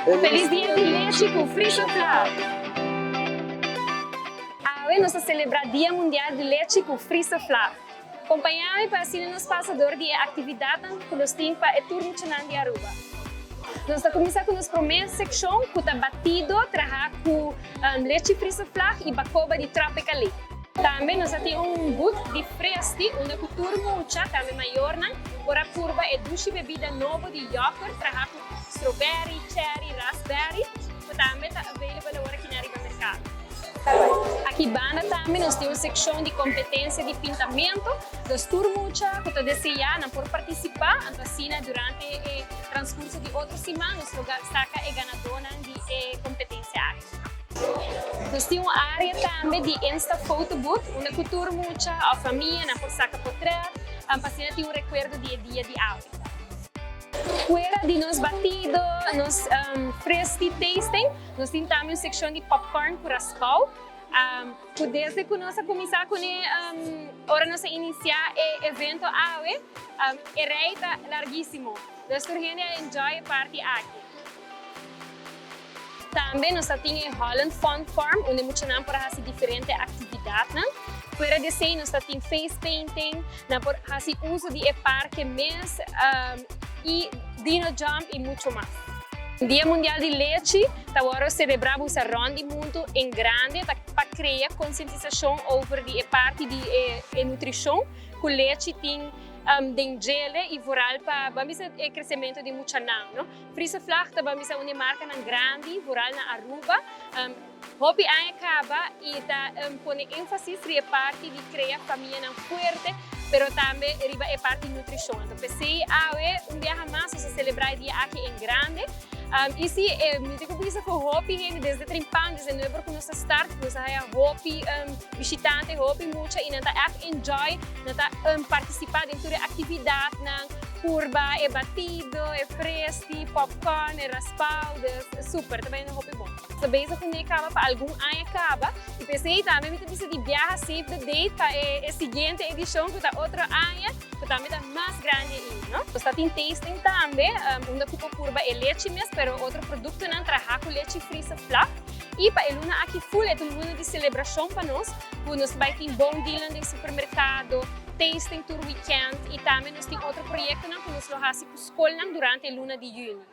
Feliz Dia di Lechi cu Friso Vlag! Awe nos ta celebra Dia Mundial di Lechi cu Friso Vlag. Compaña mi pa asina nos pasa door di e actividadnan cu nos tin pa e tur muchanan di Aruba. Nos ta cuminsa cu nos prome seccion cu ta batido traha cu lechi Friso Vlag y bacoba di Tropical. Tambe nos a tin un booth di Fresti unda cu tur mucha, tambe mayornan, por a purba e dushi bebida nobo di yoghurt traha cu strawberry, cherry, raspberry, cu tambe ta available awor aki na riba mercado. Aki banda tambe nos tin un seccion di competencia di pintamento, dus tur mucha cu ta desea nan por participa, anto asina durante e transcurso di otro siman nos lo saca e ganadonan di e competencia aki. Nos tin un area tambe di Insta Photo Booth, unda cu tur mucha of famia nan por saca portret, pa asina tin un recuerdo di e dia di awe. Fuera di nos batido, nos Fresti tasting, nos tin tambe un seccion di popcorn cu raspao. Cu desde cu nos a cuminsa cu ora nos a inicia e evento awe, e rij ta larguisimo. Dus tur hende a enjoy e parti aki. Tambe nos tin e Holland Fun Farm, unda muchanan por haci diferente actividadnan. Fuera di esey, nos tin face painting, nan por haci uso di e parke mes y Dino Jump y mucho mas. Dia Mundial di Lechi ta wordo celebra rond di mundo en grande pa crea concientisacion over di e parti di e nutricion cu lechi tin den dje y vooral pa e crecemento di muchanan, no? Friese Vlag ta un marcanan grandi, vooral na Aruba. Hopi aña caba y ta pone enfasis riba e parti di crea famianan fuerte, pero tambe riba e parti di nutricion. Anto, p'esey awe un biaha mas nos ta celebra e dia aki en grande. Y si, mi tin cu bisa cu hopi hende desde trempan, desde 9 cu nos start, nos haya hopi bishitante, hopi mucha y nan ta echt enjoy, nan ta participa den tur actividadnan, purba e batido, e Fresti, popcorn, e raspao, dus super, tambe ta hopi bon. So bezig cu caba pa algun aña caba y p'esey tambe mi ta di biaha save the date pa e siguiente edicion cu ta otro aña, cu tambe ta mas grandi ey, no? Nos tin tasting tambe, unda cu purba e lechi mes, pero otro productonan traha cu lechi Friese Vlag. Y pa e luna aki full, e un luna di celebracion pa nos, cu nos ta bay tin bon deal den supermercado, tasting tur weekend y tambe nos tin otro proyectonan cu nos lo hasi cu scol durante luna di juni.